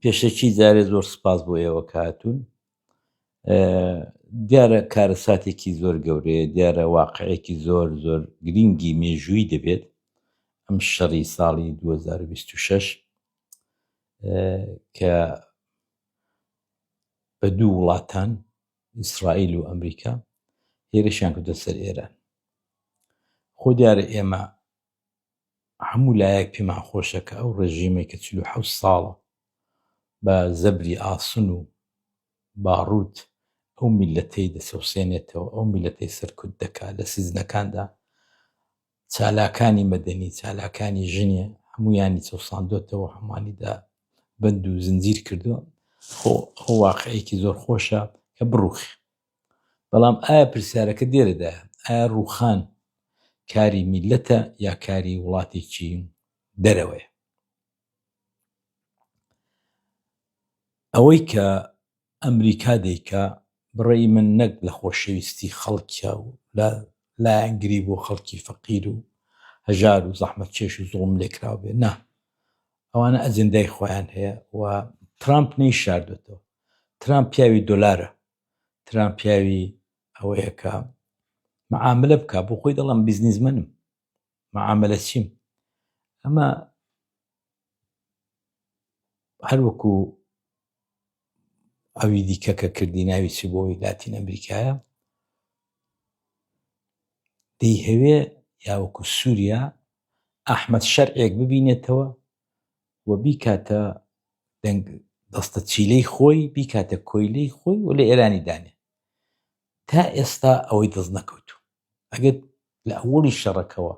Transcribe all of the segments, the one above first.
پێشەکی جارێ زۆر سپاس بۆ ئێوە کە هاتوون. دیارە کارەساتێکی زۆر گەورەیە، دیارە واقعێکی زۆر زۆر گرنگی مێژووی دەبێت ئەم شەڕی ساڵی 2026 کە بە دوو وڵاتان ئیسرائیل و ئەمریکا هێرشیان کردە سەر ئێران. خۆ دیارە ئێمە هەموو لایەک پێمان خۆشە کە ئەو ڕێژیمەی کە 47 ساڵە بە زەبری ئاسن و باڕوت ئەو میللەتەی دەچەوسێنێتەوە، ئەو میللەتەی سەرکوت دەکا لە سیزنەکاندا چالاکانی مەدەنی، چالاکانی ژنێ هەموویانی چەوساندۆتەوە، هەمووانی دا بەند و زنجیر کردووە. خۆ ئەو واقعێکی زۆر خۆشە کە بڕوخێ. بەڵام ئایا پرسیارەکە دێرەدایە، ئایا ڕووخان کاری میللەتە یا کاری وڵاتێکی دەرەوەیە؟ ئەوەی کە ئەمریکا دەیکا بڕێی من نەک لە خۆشەویستی خەڵکە و لە لایەنگری بۆ خەڵکی فەقیر و هەژار و زەحمەتکێش و زوڵم لێکراو بێ نا ئەوانە ئەجندای خۆیان هەیە و ترامپ نەیشاردۆتەوە ترامپ پیاوی دۆلارە ترامپ پیاوی ئەوەیە کە معاملە بکە بۆ خۆی دەڵم بیزنیزمەنم معاملە چیم ئەمە هەروەکو ئەوی دیکە کە کردی ناوی چی بۆی لاتین ئەمریکایە دەیهەوێ یاوەکو سووریا ئەحمەد شەرعێک ببینێتەوە و بیکاتە دەنگ دەستە چیلەی خۆی بیکاتە کۆیلەی خۆی و لە ئێرانی دانێ تا ئێستا ئەوەی دەست نەکەوتو ئەگەر لە ئەوەڵی شەڕەکەوە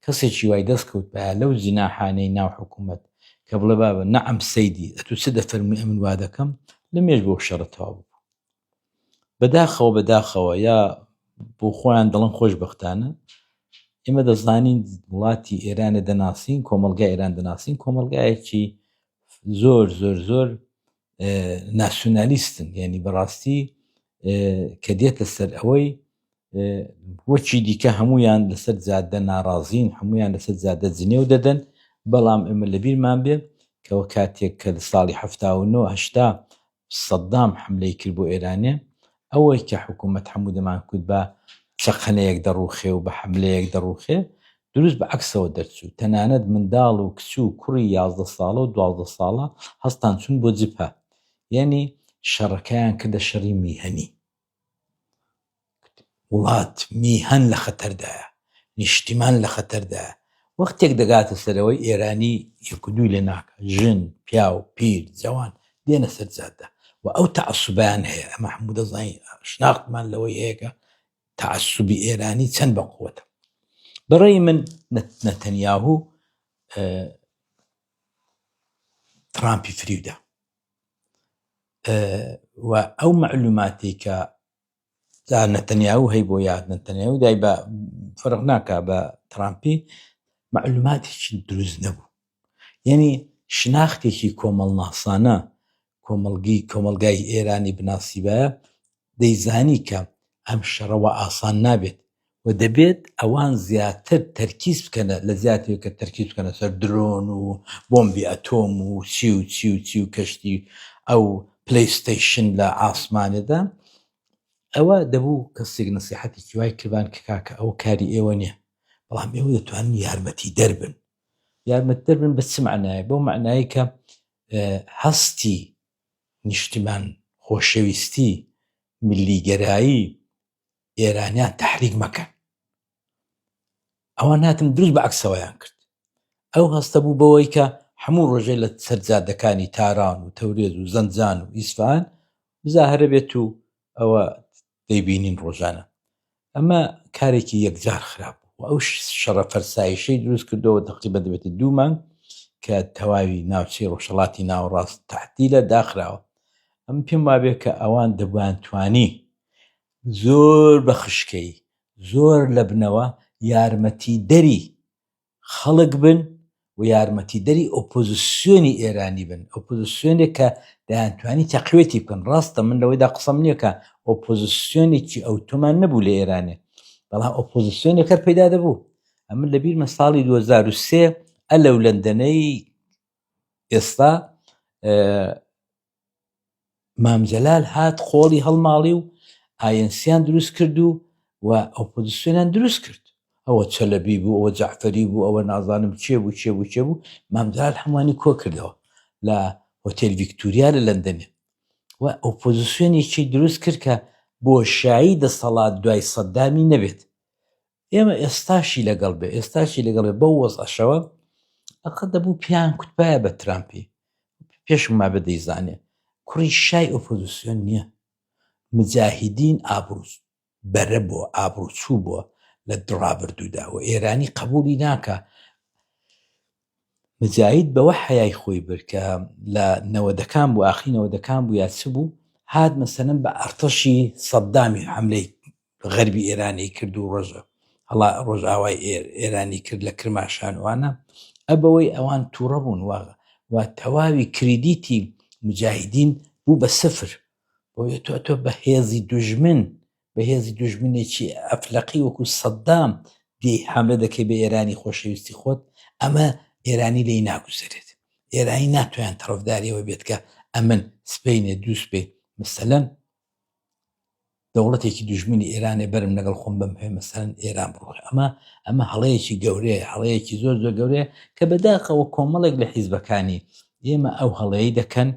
کەسێکی وای دەست کەوتبایە لەو جیناحانەی ناو حکوومەت کە بڵێ بابە نەعم سەیدی ئەتوو چ دەفەرمووی ئەمن وا دەکەم لە مێژ بۆ شەڕە تەواو بوو بەداخەوە بەداخەوە یا بۆ خۆیان دەڵێن خۆشبەختانە ئێمە دەزانین وڵاتی ئێرانە دەناسین کۆمەڵگای ئێران دەناسین کۆمەڵگایەکی زۆر زۆر زۆر ناسیۆنالیستن یعنی بەڕاستی کە دێتە سەر ئەوەی وەکی دیکە هەمویان لەسەر جادە ناڕازین هەمویان لەسەر جادە جنێو دەدەن بەڵام ئێمە لەبیرمان بێ کەەوە کاتێک کە لە ساڵی 79 هەشتا سەدام حملەی کرد بۆ ئێرانێ ئەوەی کە حکوومەت هەموو دەمان کوت بە چەقەنەیەک دەڕوخێ و بە حملەیەک دەڕوخێ دروست بە عەکسەوە دەرچوو تەنانەت منداڵ و کچ و کوڕی 11 ساڵە و 12 ساڵە هەستان چون بۆ جبهە یعنی شەڕەکەیان کردە شەڕی میهەنی وڵات میهەن لە خەتەردایە، نیشتیمان لە خەتەردایە. وەختێک دەگاتە سەرەوەی ئێرانی یەک و دووی لێ ناکا، ژن، پیاو، پیر، جەوان دێنە سەر جادە و ئەو تەعەسوبەیان هەیە. ئەمە هەموو دەزانین، شناختمان لەوەی هەیە کە تەعەسوبی ئێرانی چەند بە قووەتە. بە ڕێی من نەتەنیاهوو ترامپی فریودا. و ئەو مەعلوماتی کە جا نەتەنیاهو هەی بۆ یاد نەتەنیاهو دای بە فەرق ناکا بە ترامپی مەعلوماتێکی دروست نەبوو یعنی شناختێکی کۆمەڵناسانە کۆمەڵگی کۆمەڵگای ئێرانی بناسیبایە دەیزانی کە ئەم شەڕە وا ئاسان نابێت و دەبێت ئەوان زیاتر تەرکیز بکەنە لە زیاتر کە تەرکیز بکەنە سەر درۆن و بۆمبی ئەتۆم و چی و چی و چی و کەشتی ئەو پلەیستەیشن لە ئاسمانێدا ئەوە دەبوو کەسێک نەسیحەتێکی وای کردبان کە کاکە ئەوە کاری ئێوە نییە بەڵام ئێوە دەتوانن یارمەتی دەربن یارمەتی دەربن بە چ معنایە بەو معنایە کە هەستی نیشتیمان خۆشەویستی ملیگەرایی ئێرانیان تحریک مەکەن ئەوان هاتن دروست بە عکسەوەیان کرد ئەو هەستە بوو بەوەی کە هەموو ڕۆژێ لە سەر جادەکانی تاران و تەورێز و زەنجان و ئیسفان مزاهرە بێت و ئەوە دەیبینین ڕۆژانە ئەمە کارێکی یەکجار خراپ بوو ئەو شەڕە فەرسایشەی دروست کردەوە تقریبا دەبێتە دوو مانگ کە تەواوی ناوچەی ڕۆژهەڵاتی ناوەڕاست تەعتیلە داخراوە ئەم پێم وابێ کە ئەوان دەبوان توانی زۆر بە خشکەی زۆر لە بنەوە یارمەتیدەری خەڵک بن و یارمەتیدەری ئۆپۆزیسیۆنی ئێرانی بن، ئۆپۆزیسیۆنێک کە دەیانتوانی تەقوێتی بکەن. ڕاستە من لەوەیدا قسەم نییە کە ئۆپۆزیسیۆنێکی ئەوتۆمان نەبوو لە ئێرانێ، بەڵام ئۆپۆزیسیۆنێک هەر پەیدا دەبوو. ئەمن لە بیرمە ساڵی 2003 ئەلەو لەندەنەی ئێستا. مام جەلال هات قۆڵی هەڵماڵی و ئاینسیان دروست کرد و و ئۆپۆزیسیۆنیان دروست کرد. ئەوە چەلەبی بوو، ئەوە جەعفەری بوو، ئەوە نازانم کێ بوو، کێ بوو، کێ بوو، مام جەلال هەمووانی کۆ کردەوە لە هۆتێل ڤیکتوریا لە لەندەنێ و ئۆپۆزیسیۆنێکی دروست کرد کە بۆشایی دەسەڵات دوای سەدامی نەبێت. ئێمە ئێستاشی لەگەڵ بێ، ئێستاشی لەگەڵ بێ بەو وەزعەشەوە ئەقە دەبوو پێیان کوتبایە بە ترامپی پێشم مابێ دەیزانێ کوڕی شای ئۆپۆزیسیۆن نییە. مجاهیدین ئابڕوو بەرە بۆ ئابڕووچوو بووە لە ڕابردوودا و ئێرانی قبولی ناکا. مجاهید بەوە حەیای خۆی برد کە لە نەوەدەکان بوو ئاخری نەوەدەکان بوو یا چ بوو هات مەسەلەن بە ئەرتەشی سەدامی حەملەی غەربی ئێرانی کرد و ڕۆژە هەڵا ڕۆژئاوای ئێرانی کرد لە کرماشان وانە ئەبەوەی ئەوان تووڕە بوون و تەواوی credit ی مجاهیدین بوو بە سفر بۆیە تۆ تۆ بە هێزی دوژمن بە هێزی دوژمنێکی ئەفلەقی وەکو سەدام دێی حەملە دەکەی بە ئێرانی خۆشەویستی خۆت ئەمە ئێرانی لێی ناگوزەرێت ئێرانی ناتوان تەڕەفداریەوە بێت کە ئەمن سپینێ دووسپێ مەسەلەن دەوڵەتێکی دوژمنی ئێرانێ بەرم لەگەڵ خۆم بم هەیە مەسەلەن ئێران بڕۆ ئەمە ئەمە هەڵەیەکی گەورەیە هەڵەیەکی زۆر زۆر گەورەیە کە بەداخەوە کۆمەڵێک لە حیزبەکانی ئێمە ئەو هەڵەی دەکەن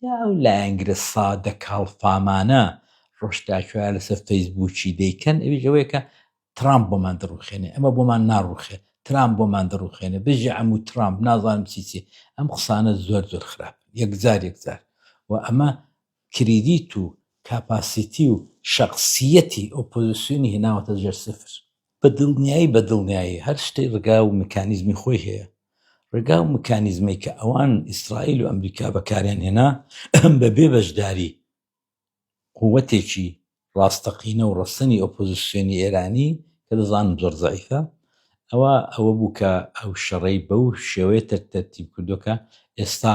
یا ئەو لایەنگرە سادە کاڵفامانە ڕۆژ تا کوێ لەسەر فەیسبووکی دەیکەن ئەویش ئەوەیە کە ترامپ بۆمان دەڕوخێنێ ئەمە بۆمان ناڕوخێ ترامپ بۆمان دەڕوخێنێ بژی عەموو ترامپ نازانم چی چی ئەم قسانە زۆر زۆر خراپ یەکجار یەکجار و ئەمە credit و capacity و شەخسیەتی ئۆپۆزیسیۆنی هێناوەتە ژێر سفر. بە دڵنیایی بە دڵنیایی هەر شتێک ڕگا و مکانیزمی خۆی هەیە. ڕێگا و مکانیزمەی کە ئەوان ئیسرائیل و ئەمریکا بەکاریان هێنا بە بێ بەشداری قووەتێکی ڕاستەقینە و ڕەسەنی ئۆپۆزسیۆنی ئێرانی کە دەزانم زۆر زەعیفە ئەوە ئەوە بوو کە ئەو شەڕەی بەو شێوەیە تەرتیب کردووە کە ئێستا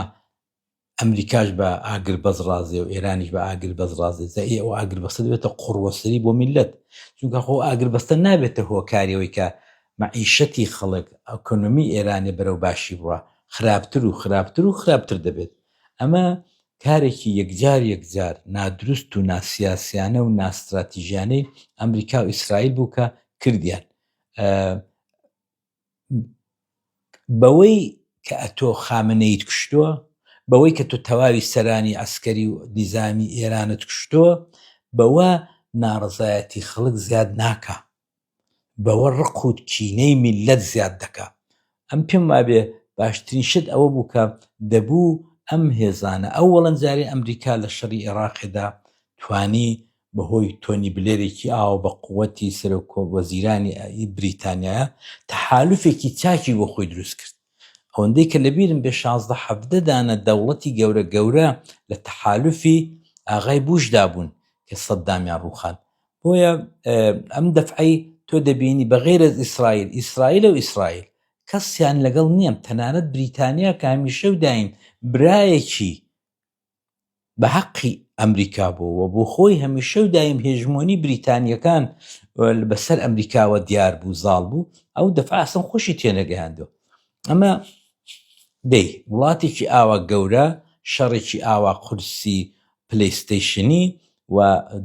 ئەمریکاش بە ئاگربەست ڕازیە و ئێرانیش بە ئاگربەست ڕازیە جا ئێ ئەو ئاگربەستە دەبێتە قوڕوەسەری بۆ میللەت چونکە خۆ ئاگربەستە نابێتە هۆکاری ئەوەی کە مەعیشەتی خەڵک ئەکۆنۆمی ئێرانێ بەرەو باشی بڕوا خراپتر و خراپتر و خراپتر دەبێت ئەمە کارێکی یەکجار یەکجار نادروست و ناسیاسیانە و ناستراتیژیانەی ئەمریکا و ئیسرائیل بوو کە کردیان بەوەی کە ئەتۆ خامنەییت کوشتووە، بەوەی کە تۆ تەواوی سەرانی عەسکەری و نیزامی ئێرانت کوشتووە، بەوە ناڕەزایەتی خەڵک زیاد ناکا، بەوە ڕق و کینەی میللەت زیاد دەکا. ئەم پێم وابێ باشترین شت ئەوە بوو کە دەبوو ئەم هێزانە ئەوەڵەن جارێ ئەمریکا لە شەڕی ئێڕاقێدا توانی بەهۆی تۆنی بلێرێکی ئاوە بە قوتی سەرۆک وەزیرانی بریتانیایە تەحالوفێکی چاکی بۆ خۆی دروست کرد. ئەوەندەی کە لەبیرم بێ 16 17 دانە دەوڵەتی گەورە گەورە لە تەحالوفی ئاغای بوشدا بوون کە سەدامیان ڕووخاند. بۆیە ئەم دەفعەی تۆ دەبینی بە غەیرەز ئیسرائیل، ئیسرائیلە و ئیسرائیل کەسیان لەگەڵ نییە، تەنانەت بریتانیا کە هەمیشە و دایم برایەکی بە حەقی ئەمریکا بوو و بۆ خۆی هەمیشە و دایم هێژمۆنی بریتانیەکان بەسەر ئەمریکاوە دیار بوو زاڵ بوو ئەو دەفع ئەسڵەن خۆشی تێنەگەیاندوە ئەمە دەی وڵاتێکی ئاوا گەورە شەڕێکی ئاوا قورسی پلەیستەیشنی و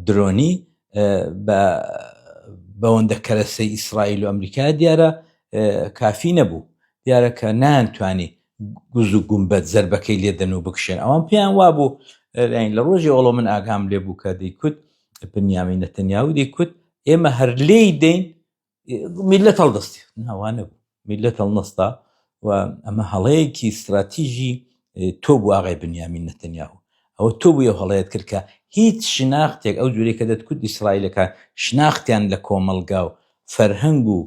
درۆنی بە بەوەندە کەرەسەی ئیسرائیل و ئەمریکا دیارە کافی نەبوو دیارە کە نانتوانی گوز و گومبەت زەربەکەی لێ دەن و بکشێن ئەوان پێیان وابوو لە ڕۆژی ئەوڵۆ من ئاگام لێ بوو کە دەیکوت بنیامی نەتەنیاهو دەیکوت ئێمە هەر لێی دەین میلەت هەڵدەستی ناوانە بوو میلەت هەڵنەستا و ئەمە هەڵەیەکی استراتیژی تۆ بوو ئاغای بنیامین نەتەنیاهو ئەوە تۆ بووی ئەو هەڵەیەت کرد کە هیچ شناختێک ئەو جورەی کە دەتکوت ئیسرائیلەکان شناختیان لە کۆمەڵگا و فەرهەنگ و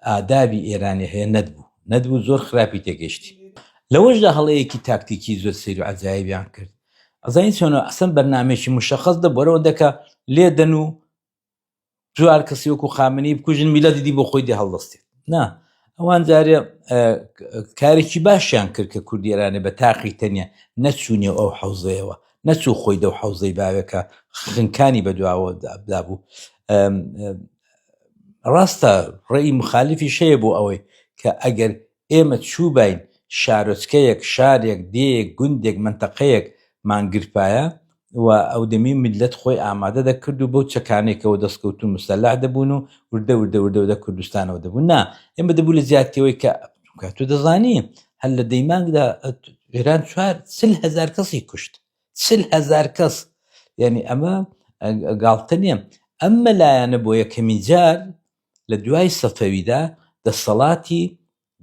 ئادابی ئێرانی هەیە نەدبوو نەدبوو زۆر خراپی تێگەیشتی لەوەشدا هەڵەیەکی تاکتیکی زۆر سەیر و عەجایبیان کرد ئەزانی چۆنە ئەسەن بەرنامەیەکی مشەخەس دەبوو دەکە لێدەن و جوار کەسی وەکو خامنەی بکوژن میلەتی دی بۆ خۆی دێ هەڵدەستێت نا ئەوان جارێ کارێکی باشیان کرد کە کوردی ئێرانێ بە تاقی تەنیا نەچوونێ ئەو حەوزەیەوە نەچوو خۆی دەو حەوزەی باوێکە خنکانی بە دواوە دابوو ڕاستە ڕێی مخالفیش هەیە بۆ ئەوەی کە ئەگەر ئێمە چووباین شارۆچکەیەک، شارێک، دێیەک، گوندێک، مەنتەقەیەک مان گرتبایە. و ئەو دەمی میللەت خۆی ئامادە دەکرد و بەو چەکانێکەوە دەستکەوت و مسەلح دەبوون و وردە وردە وردە وردە کوردستانەوە دەبوون. نا، ئێمە دەبوو لە جیاتیەوەی کە چونکە تۆ دەزانی هەر لە دەیمانگدا ئێران چوار 40 هەزار کەسی کوشت، 40 هەزار کەس، یعنی ئەمە گاڵتە نییە. ئەم مەلایانە بۆ یەکەمین جار لە دوای سەفەویدا دەسەڵاتی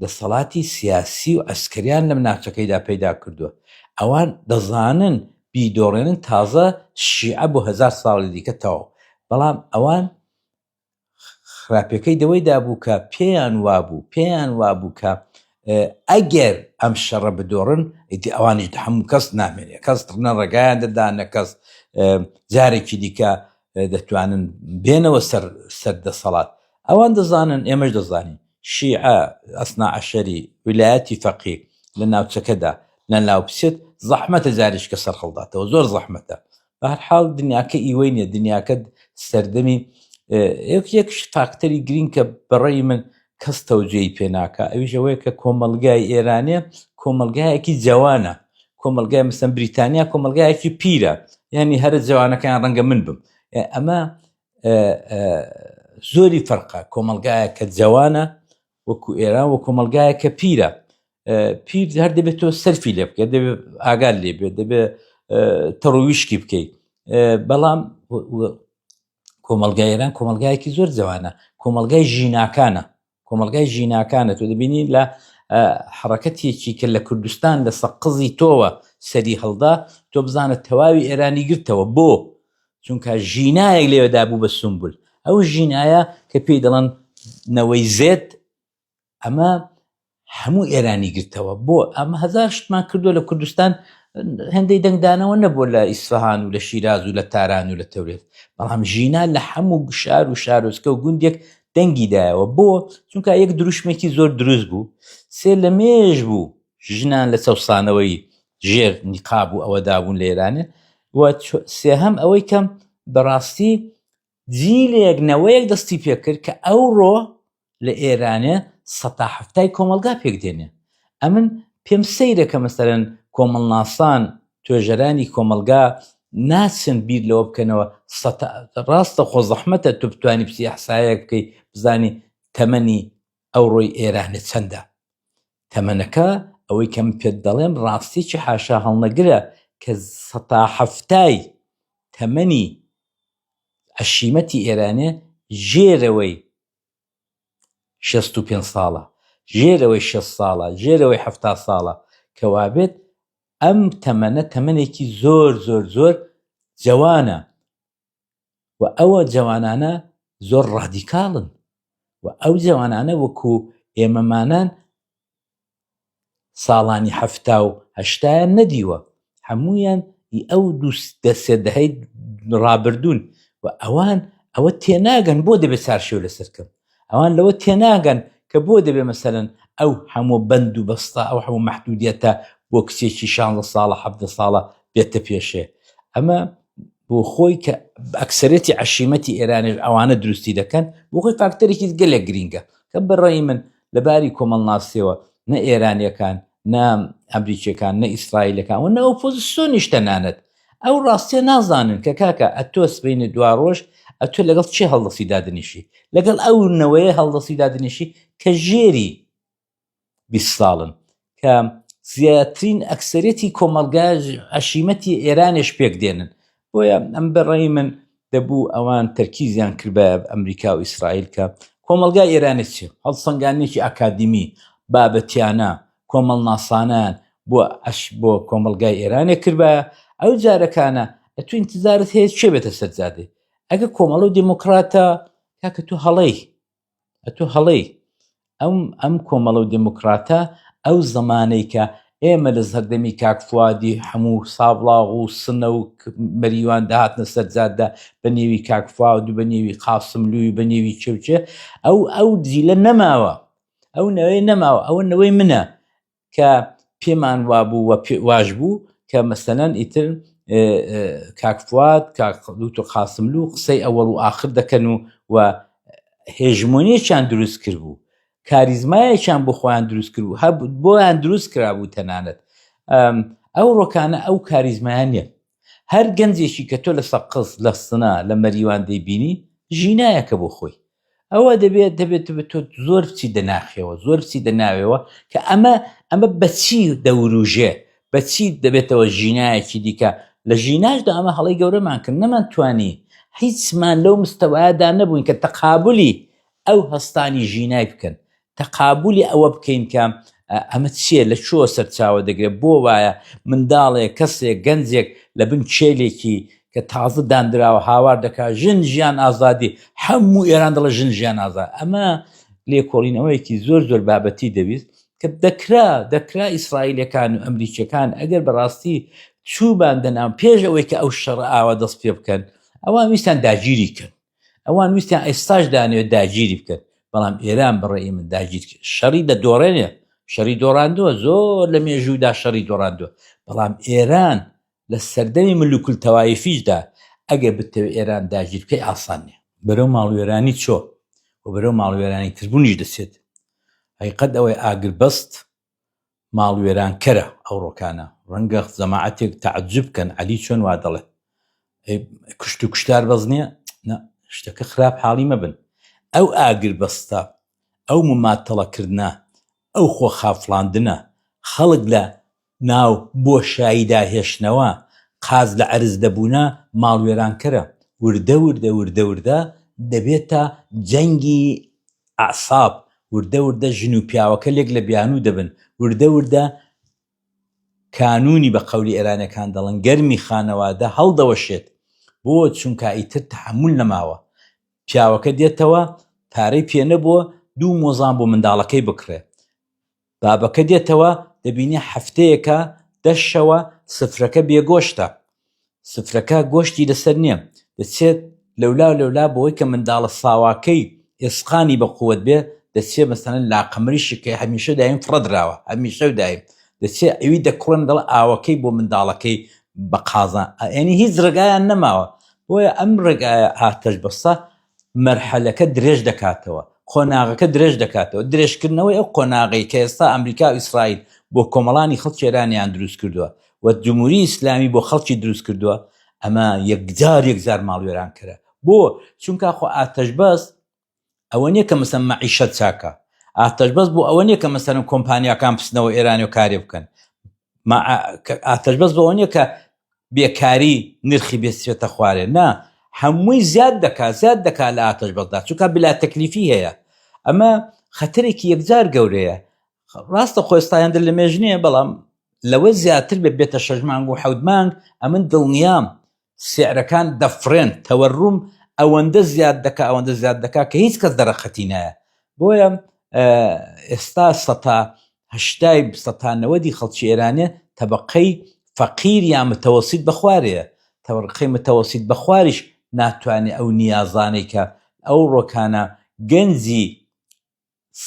دەسەڵاتی سیاسی و عەسکەریان لەم ناوچەکەیدا پەیدا کردووە. ئەوان دەزانن بیدۆڕێنن تازە شیعە بۆ 1000 ساڵی دیکە تەواو. بەڵام ئەوان خراپیەکەی دەوەیدا بوو کە پێیان وابوو پێیان وابوو کە ئەگەر ئەم شەڕە بدۆڕن ئیدی ئەوانیش هەموو کەس نامێنێ، کەس نە ڕێگایان دەدا نە کەس جارێکی دیکە دەتوانن بێنەوە سەر سەر دەسەڵات. ئەوان دەزانن، ئێمەش دەزانین شیعە ئەسنا عەشەری ویلایەتی فەقی لە ناوچەکەدا لەناو بچێت زەحمەتە جارێکی کە سەر هەڵداتەوە، زۆر زەحمەتە. بە هەر حاڵ دنیاکە ئیوەی نییە، دنیاکە سەردەمی یەک یەک فاکتەری گرینگ کە بەڕێی من کەس تەوجێی پێ ناکا ئەویش ئەوەیە کە کۆمەڵگای ئێرانێ کۆمەڵگایەکی جەوانە. کۆمەڵگای مەسەن بریتانیا کۆمەڵگایەکی پیرە، یعنی هەرە جوانەکەیان ڕەنگە من بم. ئەمە زۆری فەرقە کۆمەڵگایە کە جەوانە وەکو ئێران و کۆمەڵگایە کە پیرە. پیر هەر دەبێت تۆ سەرفی لێ بکەیت، دەبێت ئاگات لێ بێت، دەبێت تەڕویشکی بکەیت. بەڵام کۆمەڵگای ئێران کۆمەڵگایەکی زۆر جوانە، کۆمەڵگای ژیناکانە، کۆمەڵگای ژیناکانە. تۆ دەبینی لە حرەکەتێکی کە لە کوردستان لە سەقزی تۆوە سەری هەڵدا، تۆ بزانە تەواوی ئێرانی گرتەوە. بۆ؟ چونکە ژینایەک لێوەدا بوو بە سومبول. ئەو ژینایە کە پێی دەڵێن نەوەی زێد، ئەمە هەموو ئێرانی گرتەوە. بۆ ئەمە هەزار شتمان کردو لە کوردستان هەندەی دەنگدانەوە نەبووە لە ئیسفهان و لە شیراز و لە تاران و لە تەورێت، بەڵام ژینا لە هەموو شار و شارۆچکە و گوندێک دەنگی دایەوە. بۆ؟ چونکە یەک دروشمێکی زۆر دروست بوو، سێ لە مێژ بوو ژنان لە چەوسانەوەی ژێر نیقاب و ئەوەدا بوون لە ئێرانێ، و سێهەم ئەوەی کەم بەڕاستی جیلێک نەوەیەک دەستی پێکرد کە ئەوڕۆ لە ئێرانێ سەتا حەفتای کۆمەڵگا پێک دێنێ. ئەمن پێم سەیرە کە مەسەلەن کۆمەڵناسان، توێژەرانی کۆمەڵگا ناچن بیر لەوە بکەنەوە سەتا ڕاستە خۆ زەحمەتە تۆ بتوانی بچی ئەحسایەک بکەی بزانی تەمەنی ئەوڕۆی ئێرانێ چەندە. تەمەنەکە ئەوەی کە من پێت دەڵێم ڕاستیەکی حاشا هەڵنەگرە کە سەتا حەفتای تەمەنی عەشیمەتی ئێرانێ ژێرەوەی 65 ساڵە، ژێرەوەی 60 ساڵە، ژێرەوەی 70 ساڵە. کەوابێت ئەم تەمەنە تەمەنێکی زۆر زۆر زۆر جەوانە و ئەوە جەوانانە زۆر ڕادیکاڵن و ئەو جەوانانە وەکو ئێمەمانان ساڵانی حەفتا و هەشتایان نەدیوە، هەموویان ئی ئەو دوو دە سێ دەهەی ڕابردوون و ئەوان ئەوە تێناگەن بۆ دەبێت چارشێو لەسەر کەم. ئەوان لەوە تێناگەن کە بۆ دەبێ مەسەلەن ئەو هەموو بەند و بەستە، ئەو هەموو مەحدودیەتە بۆ کچێکی 16 ساڵە 17 ساڵە بێتە پێشێ. ئەمە بۆ خۆی کە ئەکسەرێتی عەشیمەتی ئێرانیش ئەوانە دروستی دەکەن، بۆ خۆی فاکتەرێکی گەلێک گرینگە کە بەڕای من لە باری کۆمەڵناسیەوە نە ئێرانیەکان نە ئەمریکیەکان نە ئیسرائیلەکان و نە ئۆپۆزیسیۆنیش تەنانەت ئەو ڕاستیە نازانن کە کاکە ئەتۆ سبەینێ دوا ڕۆژ ئەتۆ لەگەڵ چێ هەڵدەسی دادنیشی، لەگەڵ ئەو نەوەیە هەڵدەسی دادنیشی کە ژێری 20 ساڵن، کە زیاترین ئەکسەرێتی کۆمەڵگا عەشیمەتی ئێرانێش پێک دێنن. بۆیە ئەم بەڕێی من دەبوو ئەوان تەرکیزیان کردبایە ئەمریکا و ئیسرائیل کە کۆمەڵگای ئێرانی چیە، هەڵسەنگاندنێکی ئاکادیمی بابەتیانە کۆمەڵناسانیان بۆ ئەش بۆ کۆمەڵگای ئێرانێ کردبایە. ئەو جارەکانە ئەتو ئینتزارت هەیە چێ بێتە سەر جادەی ئەگە کۆمەڵە و دێموکراتە، کاکە تۆ هەڵەی، ئەتۆ هەڵەی. ئەم ئەم کۆمەڵە و دێموکراتە ئەو زەمانەی کە ئێمە لە سەردەمی کاک فوادی هەموو سابڵاغ و سنە و مەریوان دەهاتنە سەر جادە بە نێوی کاک فواد و بە نێوی قاسملووی بە نێوی چێوچێ، ئەو ئەو جیلە نەماوە، ئەو نەوەی نەماوە. ئەوە نەوەی منە کە پێمان وابوو و واش بوو کە مەسەلەن ئیتر کاک فواد کاک دکتۆر قاسملوو قسەی ئەوەڵ و ئاخر دەکەن و و هێژمۆنیەکیان دروست کرد بوو، کاریزمایەکیان بۆ خۆیان دروست کرد بوو، هەب بۆیان دروست کرابوو تەنانەت. ئەو ڕۆکانە ئەو کاریزمایان نییە. هەر گەنجێکی کە تۆ لە سەقز، لە سنە، لە مەریوان دەیبینی، ژینایەکە بۆ خۆی. ئەوە دەبێت دەبێت تۆ زۆر بچیتە ناخیەوە، زۆر بچیتە ناوێوە کە ئەمە ئەمە بەچی دەوروژێ، بەچی دەبێتەوە ژینایەکی دیکە. لە ژیناشدا ئەمە هەڵەی گەورەمان کرد، نەمانتوانی هیچمان لەو مستەوایەدا نەبووین کە تەقابلی ئەو هەستانی ژینای بکەن، تەقابولی ئەوە بکەین کە ئەمە چییە لە کوێوە سەرچاوە دەگرێت بۆ وایە منداڵێک کەسێک گەنجێک لە بن کێلێکی کە تازە دانراوە هاوار دەکات ژن ژیان ئازادی هەموو ئێران دەڵێ ژن ژیان ئازاد ئەمە لێکۆڵینەوەیەکی زۆر زۆر بابەتی دەویست کە دەکرا دەکرا ئیسرائیلەکان و ئەمریکیەکان ئەگەر بەڕاستی چووبان دەنام پێش ئەوەی کە ئەو شەڕە ئاوا دەست پێ بکەن ئەوان ویستان داگیری کەن ئەوان ویستیان ئێستاش دانەوێت داگیری بکەن بەڵام ئێران بەڕێی من داگیر شەڕی دەدۆڕێنێ شەڕی دۆڕاندووە زۆر لە مێژوودا شەڕی دۆڕاندووە بەڵام ئێران لە سەردەمی ملوکل تەوایفیشدا ئەگەر بتەوێت ئێران داگیر بکەی ئاسان نییە بەرەو ماڵوێرانی چۆ و بەرەو ماڵوێرانی تربوونیش دەچێت حقیقەت ئەوەی ئاگربەست ماڵوێرانکەرە ئەوڕۆکانە ڕەنگە جەماعەتێک تەعجوب بکەن عەلی چۆن وا دەڵێت کوشت و کوشتار بەس نییە نا شتەکە خراپ حاڵی مەبن ئەو ئاگر بەستە ئەو مماتەڵەکردە ئەو خۆ خافڵاندنە خەڵک لە ناو بۆشاییدا هێشتنەوە قاز لە عەرز دەبوونە ماڵوێرانکەرە وردە وردە وردە وردە دەبێتە جەنگی ئەعساب، وردە وردە ژن و پیاوەکە لێک لە بیانوو دەبن، وردە وردە کانوونی بە قەولی ئێرانیەکان دەڵێن گەرمی خانەوادە هەڵدەوەشێت، بۆ؟ چونکا ئیتر تەحەمول نەماوە، پیاوەکە دێتەوە پارەی پێ نەبووە دوو مۆزان بۆ منداڵەکەی بکڕێ، بابەکە دێتەوە دەبینێ هەفتەیەکە دە شەوە سفرەکە بێ گۆشتە، سفرەکە گۆشتی لەسەر نییە، دەچێت لەولا و لەولا بۆی کە منداڵە ساواکەی ئێسقانی بە قوت بێ دەچێ مەسەلەن لاقە مریشک کە هەمیشە دایم فڕە دراوە هەمیشە و دایم دەچێ ئەوی دەکڕێن دەڵێ ئاوەکەی بۆ منداڵەکەی بە قازان یعنی هیچ ڕێگایان نەماوە بۆیە ئەم ڕێگایە ئاتەش بەسە مەرحەلەکە درێژ دەکاتەوە، قۆناغەکە درێژ دەکاتەوە، درێژکردنەوەی ئەو قۆناغەی کە ئێستا ئەمریکا و ئیسرائیل بۆ کۆمەڵانی خەڵکی ئێرانیان دروست کردووە و جمهوری ئیسلامی بۆ خەڵکی دروست کردووە، ئەمە یەکجار یەکجار ماڵوێرانکەرە. بۆ؟ چونکا خۆ ئاتەشبەس ئەوە نییە کە مەسەن مەعیشەت چاکە، ئاتەشبەس بۆ ئەوە نییە کە مەسەلەن کۆمپانیاکان بچنەوە ئێرانی و کارێ بکەن، ئاتەشبەس بەوە نییە کە بێکاری نرخی بێچێتە خوارێ نا هەمووی زیاد دەکا زیاد دەکا لە ئاتەش بەسدا چونکە بلا تەکلیفی هەیە ئەمە خەتەرێکی یەکجار گەورەیە ڕاستە خۆستایان لە مێژ نییە بەڵام لەوە زیاتر بێ بێتە شەش مانگ و حەوت مانگ ئەمن دڵنیام سعرەکان دەفرێن تەوەڕوم ئەوەندە زیاد دەکا ئەوەندە زیاد دەکا کە هیچ کەس دەرەقەتی نایە بۆیە ئێستا سەتا هەشتای سەتا نەوەدی خەڵکی ئێرانێ تەبەقەی فەقیر یا متەوەسیت بەخوارەیە تەبەقەی متەوەسیت بەخواریش ناتوانێ ئەو نیازانەی کە ئەو ڕۆکانە گەنجی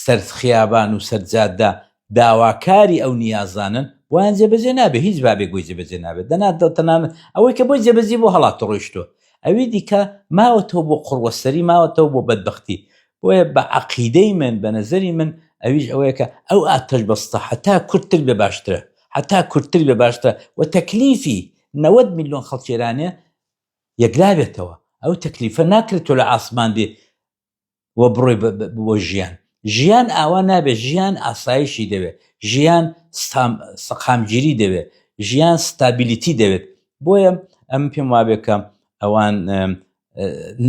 سەر خیابان و سەر جادە داواکاری ئەو نیازانەن بۆیان جێبەجێ نابێ هیچ بابێک بۆی جێبەجێ نابێت دەنا تەنانەت ئەوەی کە بۆی جێبەجێ بۆ هەڵات ڕۆیشتووە ئەوی دیکە ماوەتەوە بۆ قوڕوەسەری ماوەتەوە بۆ بەدبەختی بۆیە بە عەقیدەی من بە نەزەری من ئەویش ئەوەیە کە ئەو ئاتەش بەستە هەتا کورتتر بێ باشترە هەتا کورتتر بێ باشترە و تەکلیفی 90 میلیۆن خەڵکی ئێرانێ یەکلا بێتەوە ئەو تەکلیفە ناکرێت تۆ لە ئاسمان بێ و بڕۆی بۆ ژیان ژیان ئاوا نابێت ژیان ئاسایشی دەوێت ژیان سەقامگیری دەوێت ژیان stability دەوێت بۆیە ئەم پێم وابێ کە ئەوان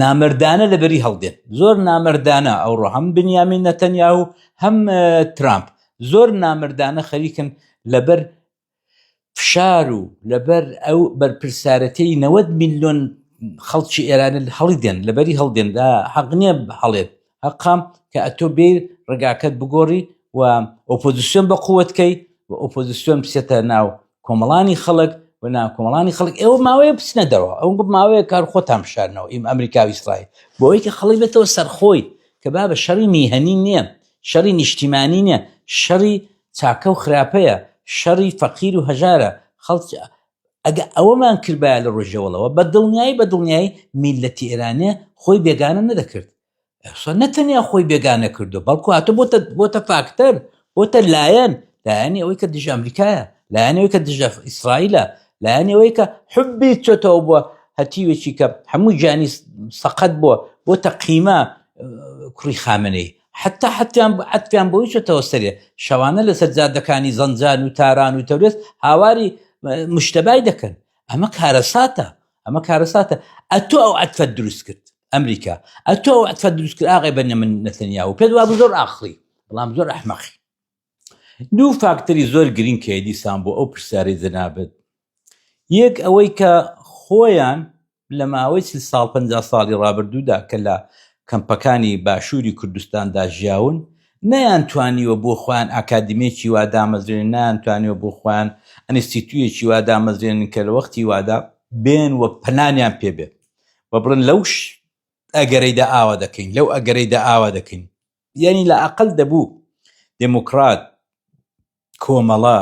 نامەردانە لەبەری هەڵدێن زۆر نامەردانە ئەوڕۆ هەم بنیامین نەتەنیاهو هەم ترامپ زۆر نامەردانە خەریکن لەبەر فشار و لەبەر ئەو بەرپرسارەتەی 90 میلیۆن خەڵکی ئێران هەڵی دێن لەبەری هەڵدێن حەق نییە هەڵێت هەقام کە ئەتۆ بێ ڕێگاکەت بگۆڕی و ئۆپۆزیسیۆن بە قوتکەی و ئۆپۆزیسیۆن بچێتە ناو کۆمەڵانی خەڵک و نا کۆمەڵانی خەڵک ئێوە ماوەیە بچنە دەرەوە ئەو ماوەیە کار خۆتان بشارنەوە ئیم ئەمریکا و ئیسرائیل بۆ ئەوەی کە خەڵک بێتەوە سەرخۆی کە بابە شەڕی میهەنی نییە شەڕی نیشتیمانی نییە شەڕی چاکە و خراپەیە شەڕی فەقیر و هەژارە خەڵک ئەگە ئەوەمان کردبایە لە ڕۆژەوەڵەوە بە دڵنیایی بە دڵنیایی میللەتی ئێرانێ خۆی بێگانە نەدەکرد ئێستا نە تەنیا خۆی بێگانە کردو بەڵکو هاتە بۆتە بۆتە فاکتەر بۆتە لایەن لایەنی ئەوەی کە دژە ئەمریکایە لایەنی ئەوەی کە دژە ئیسرائیلە. لایەنی ئەوەی کە حبی چۆتەوە بووە هەتیوێکی کە هەموو گیانی سەقەت بووە بۆ تەقیمە کوڕی خامنەی حتا حتیان عەتفیان بۆی چۆتەوە سەرێ شەوانە لەسەر جادەکانی زەنجان و تاران و تەورێز هاواری مشتەبای دەکەن ئەمە کارەساتە ئەمە کارەساتە ئەتۆ ئەو عەتفەت دروست کرد ئەمریکا ئەتۆ ئەو عەتفەت دروست کرد ئاغای بەنیامین نەتەنیاهو پێت وابوو زۆر ئاقڵی بەڵام زۆر ئەحمەقی دوو فاکتەری زۆر گرنگ هەیە دیسان بۆ ئەو پرسیارەی جەنابت یەک ئەوەی کە خۆیان لە ماوەی چل ساڵ پ ساڵی ڕابردوودا کە لە کەمپەکانی باشووری کوردستاندا ژیاون نەیانتوانیوە بۆ خۆیان ئاکادمیەکی وا دامەزرێنن نەیانتوانیوە بۆ خۆیان ئەنستیتویەکی وا دامەزرێنن کە لە وەختی وادا بێن و پەنانیان پێ بێ و بڵێن لەو ئەگەرەیدا ئاوا دەکەین لەو ئەگەرەیدا ئاوا دەکەین یعنی لە ئەقل دەبوو دێموکرات کۆمەڵە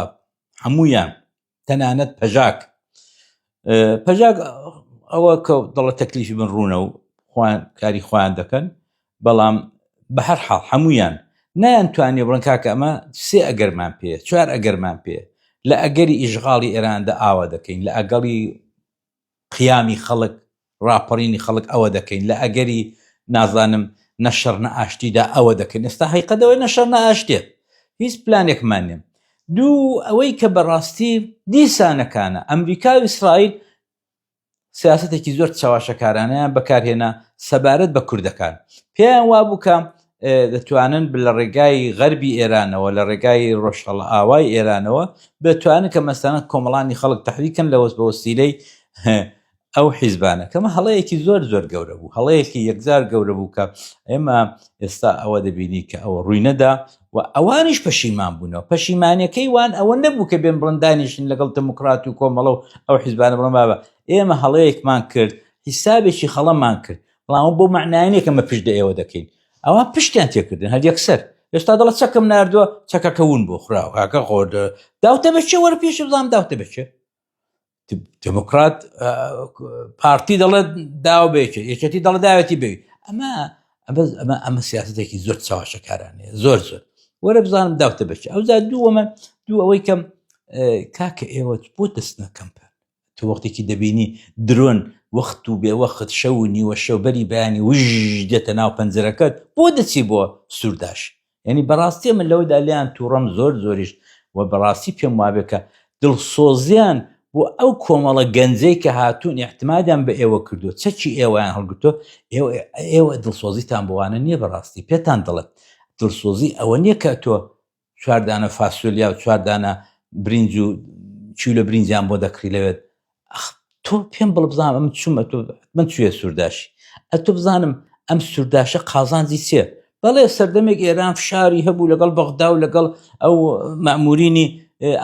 هەمویان تەنانەت پەژاک پەژاک ئەوە کە دەڵە تەکلیفی بن ڕوونە و خۆیان کاری خۆیان دەکەن بەڵام بە هەر حاڵ هەمویان نایان توانێ بڵن کاکە ئەمە سێ ئەگەرمان پێ چوار ئەگەرمان پێ لە ئەگەری ئیشغاڵی ئێراندا ئاوا دەکەین لە ئەگەڵی قیامی خەڵک، ڕاپەڕینی خەڵک ئەوە دەکەین، لە ئەگەری نازانم نە شەڕ نە ئاشتیدا ئەوە دەکەین، ئێستا هەیقەت ئەوەیە نە شەڕ نە ئاشتیە، هیچ پلانێکمان نیە. دوو، ئەوەی کە بەڕاستی دیسانەکانە، ئەمریکا و ئیسرائیل سیاسەتێکی زۆر چەواشەکارانەیان بەکارهێنا سەبارەت بە کوردەکان، پێیان وابوو کە دەتوانن لە ڕێگای غەربی ئێرانەوە لە ڕێگای ڕۆژهەڵئاوای ئێرانەوە بتوانن کە مەسەلەن کۆمەڵانی خەڵک تەحریکن لە بە وەسیلەی ئەو حیزبانە کەمە هەڵەیەکی زۆر زۆر گەورە بوو هەڵەیەکی یەکجار گەورە بوو کە ئێمە ئێستا ئەوە دەبینی کە ئەوە ڕووی نەدا و ئەوانیش پەشیمان بوونەوە پەشیمانەکەی وان ئەوە نەبوو کە بێن بڵێن دانیشن لەگەڵ دموکرات و کۆمەڵە و ئەو حیزبانە بڵێن بابە ئێمە هەڵەیەکمان کرد حیسابێکی خەڵەمان کرد بەڵام ئەوە بەو مەعنایە نییە کە مە پشت لە ئێوە دەکەین ئەوان پشتیان تێکردن هەر یەکسەر ئێستا دەڵە چەکم ناردووە چەکەکە ون بۆ خراوە کاکە خۆ داوتە بە چێ وەرە پێش بزانم داوتە بە چێ دموکرات پارتی دەڵێت داوە بێکێ یەکێتی دەڵێ داوێتی بێ ئەمە ئەمە ئەمە سیاستێکی زۆر چاواشەکارانەیە زۆر زۆر وەرە بزانم داوتە بەچ ئەو جا دووەمە دوو ئەوەی کەم کاکە ئێوە بۆ دەستنە کەمپە تۆ وەختێکی دەبینی درۆن وەخت و بێ وەخت شەو و نیوە شەو بەری بەیانی وژ دێتە ناو پەنجەرەکەت بۆ دەچی بۆ سورداش یعنی بەڕاستی من لەوەدا لێیان تووڕەم زۆر زۆریش و بەڕاستی پێم وابێ کە دڵسۆزیان بۆ ئەو کۆمەڵە گەنجەی کە هاتوون احتمادیان بە ئێوە کردو چەکی ئێوەیان هەڵگرتووە ئێوە ئێوە دڵسۆزیتان بۆوانە نییە بەڕاستی پێتان دەڵێت دڵسۆزی ئەوە نییە کە تۆ چوار دانە فاسۆلیا و چوار دانە برنج و کیلۆ برنجیان بۆ دەکڕی لەوێت ئەخ تۆ پێم بڵ بزانم ئەم چوومە تۆ من چوێ سوورداشی ئەتۆ بزانم ئەم سوورداشە قازانجی چییە بەڵێ سەردەمێک ئێران فشاری هەبوو لەگەڵ بەغدا و لەگەڵ ئەو مەمورینی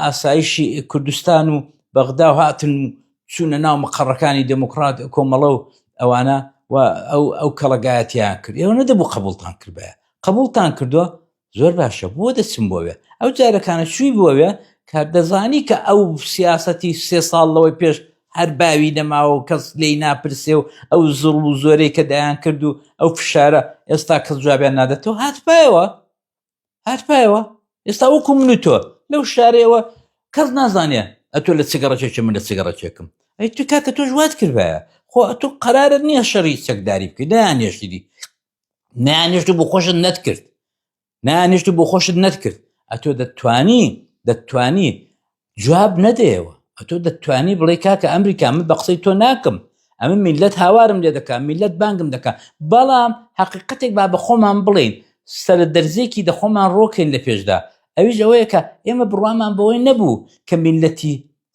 ئاسایشی کوردستان و بەغدا و هاتن و چوونە ناو مقەڕەکانی دێموکڕات کۆمەڵە و ئەوانە و ئەو ئەو کەڵەگایەتیان کرد ئێوە نەدەبوو قبوڵتان کردبایە قبوڵتان کردووە زۆر باشە بۆ دەچم بۆوێ ئەو جارەکانە چووی بۆوێ کە دەزانی کە ئەو سیاسەتی سێ ساڵ لەوەی پێش هەر باوی نەماوە و کەس لێی ناپرسێ و ئەو زوڵم و زۆرەی کە دەیان کرد و ئەو فشارە ئێستا کەس جوابیان نادەتەوە هاتپایەوە هاتپایەوە ئێستا وەکو من و تۆ لەو شارەیەوە کەس نازانێ ئەتۆ لە چ گەڕەکێکی من لە چ گەڕەکێکم ئەی تو کاکە تۆش وات کردبایە خۆ ئەتۆ قەرارت نییە شەڕی چەکداری بکەیت نەیانێشتیدی نانیشت و بۆ خۆشت نەتکرد نانیشت و بۆ خۆشت نەتکرد ئەتۆ دەتوانی دەتوانی جواب نەدەیەوە ئەتۆ دەتوانی بڵێ کاکە ئەمریکا من بە قسەی تۆ ناکەم ئەمە میلەت هاوارم لێ دەکا میلەت بانگم دەکا بەڵام حقیقەتێک با بە خۆمان بڵێین سەرە دەرزێکی دە خۆمان ڕۆکەین لە پێشدا ئەویش ئەوەیە کە ئێمە بڕوامان بەوەی نەبوو کە میلەتی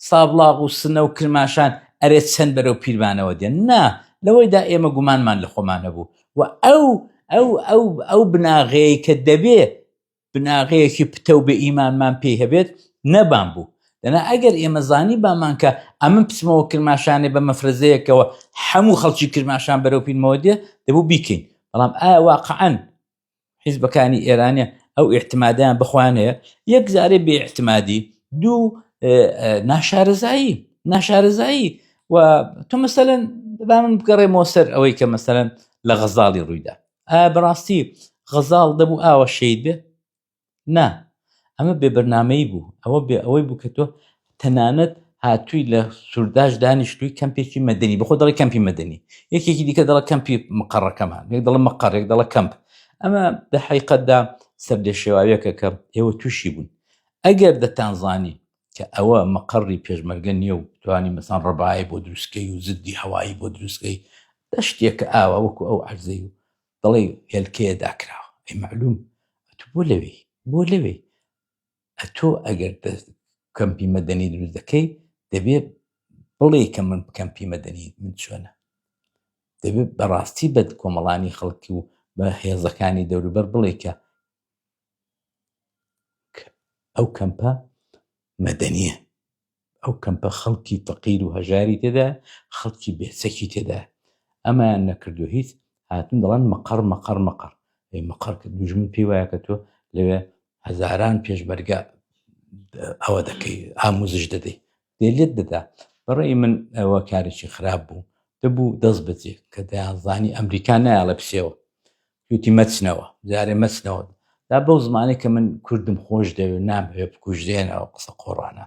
سابڵاغ و سنە و کرماشان ئەرێ چەند بەرەو پیرمانەوە دێن؟ نا، لەوەیدا ئێمە گومانمان لە خۆمان هەبوو و ئەو ئەو ئەو ئەو بناغەیەی کە دەبێ بناغەیەکی پتەو بێ ئیمانمان پێی هەبێت نەبان بوو. دەنا ئەگەر ئێمە زانیبامان کە ئەمن بچمەوە کرماشانێ بە مەفرەزەیەکەوە هەموو خەڵکی کرماشان بەرەو پیرمەوە دێ دەبوو بیکەین. بەڵام ئایا واقعەن حیزبەکانی ئێرانە ئەو ئیعتمادیان بەخۆیان هەیە یەک جارێ بێ ئیعتمادی دوو ناشارەزایی ناشارەزایی و تۆ مەسەلەن با من بگەڕێمەوە سەر ئەوەی کە مەسەلەن لە غەزاڵی ڕوویدا ئایا بەڕاستی غەزاڵ دەبوو ئاوە شەید بێ نا ئەمە بێ بەرنامەیی بوو ئەوە بێ ئەوەی بوو کە تۆ تەنانەت هاتووی لە سورداش دانیشتووی کەمپێکی مەدەنی بەخۆ دەڵێ کەمپی مەدەنی یەکێکی دیکە دەڵێ کەمپی مقەڕەکەمان یەک دەڵێ مقەڕ یەک دەڵێ کەمپ ئەمە دە حەقیقەتدا سەرلێشێواویەکە کە ئێوە تووشی بوون ئەگەر دەتانزانی کە ئەوە مقەڕی پێشمەرگە نییە و توانی مەسان ڕەبایە بۆ دروستکەی و زدی هەوایی بۆ دروستکەی دەشتێکە ئاوا وەکو ئەو عەرزەی و دەڵێ هێلکەیە داکراوە ئەی معلوم ئەتو بۆ لەوێی بۆ لەوێی ئەتۆ ئەگەر دەست کەمپی مەدەنی دروست دەکەی دەبێ بڵێ کە من کەمپی مەدەنی من چۆنە دەبێت بەڕاستی بە کۆمەڵانی خەڵکی و بە هێزەکانی دەوروبەر بڵێ کە ئەو کەمپە مەدەنیە ئەو کەمپە خەڵکی فەقیر و هەژاری تێدا خەڵکی بێچەکی تێدا ئەمایان نەکردو هیچ هاتن دەڵێن مەقەڕ مەقەڕ مەقەڕ ئەی مەقەڕ کە دوژمن پێی وایە کە تۆ لەوێ هەزاران پێشمەرگە ئەوە دەکەی ئاموزش دەدەی دێ لێت دەدا بەڕێی من ئەوە کارێکی خراپ بوو دەبوو دەست بەجێ کە دەیانزانی ئەمریکا نایەڵێ بچێەوە وتی مەچنەوە جارێ مەچنەوە دا بەو زمانەی کە من کوردم خۆش دەوێت نامەوێ بکوژرێنەوە قسە قۆڕانە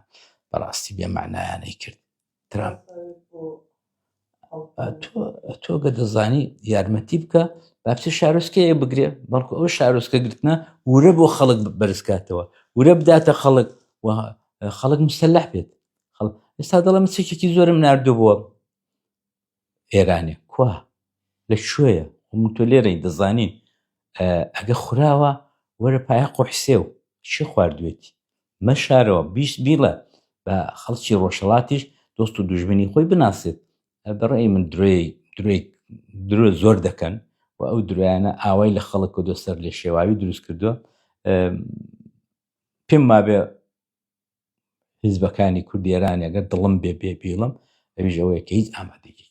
بەڕاستی بێ معنایانەی کرد ترامپ تۆ گە دەزانی یارمەتی بکە با بچێ شارۆچکەیە بگرێ بەڵکو ئەو شارۆچکە گرتنە ورە بۆ خەڵک بەرزکاتەوە ورە بداتە خەڵک و خەڵک مسلح بێت خەڵک ئێستا دەڵێم چێکێکی زۆرم ناردوو بووە ئێرانێ کوا لە کوێیە من تۆ لێرەی دەزانین ئەگە خوراوە وەرە پایە قۆحسێو چی خواردوێتی مەشارەوە بیست بیڵە بە خەڵکی ڕۆژهەڵاتیش دۆست و دوژمنی خۆی بناسێت بەڕێی من درۆی درۆی درۆ زۆر دەکەن و ئەو درۆیانە ئاوای لە خەڵک کردو سەر لێ شێواوی دروست کردووە پێم وابێ حیزبەکانی کوردی ئێران ئەگەر دڵم بێ بێ بیڵم ئەویش ئەوەیە کە هیچ ئامادەیەکی.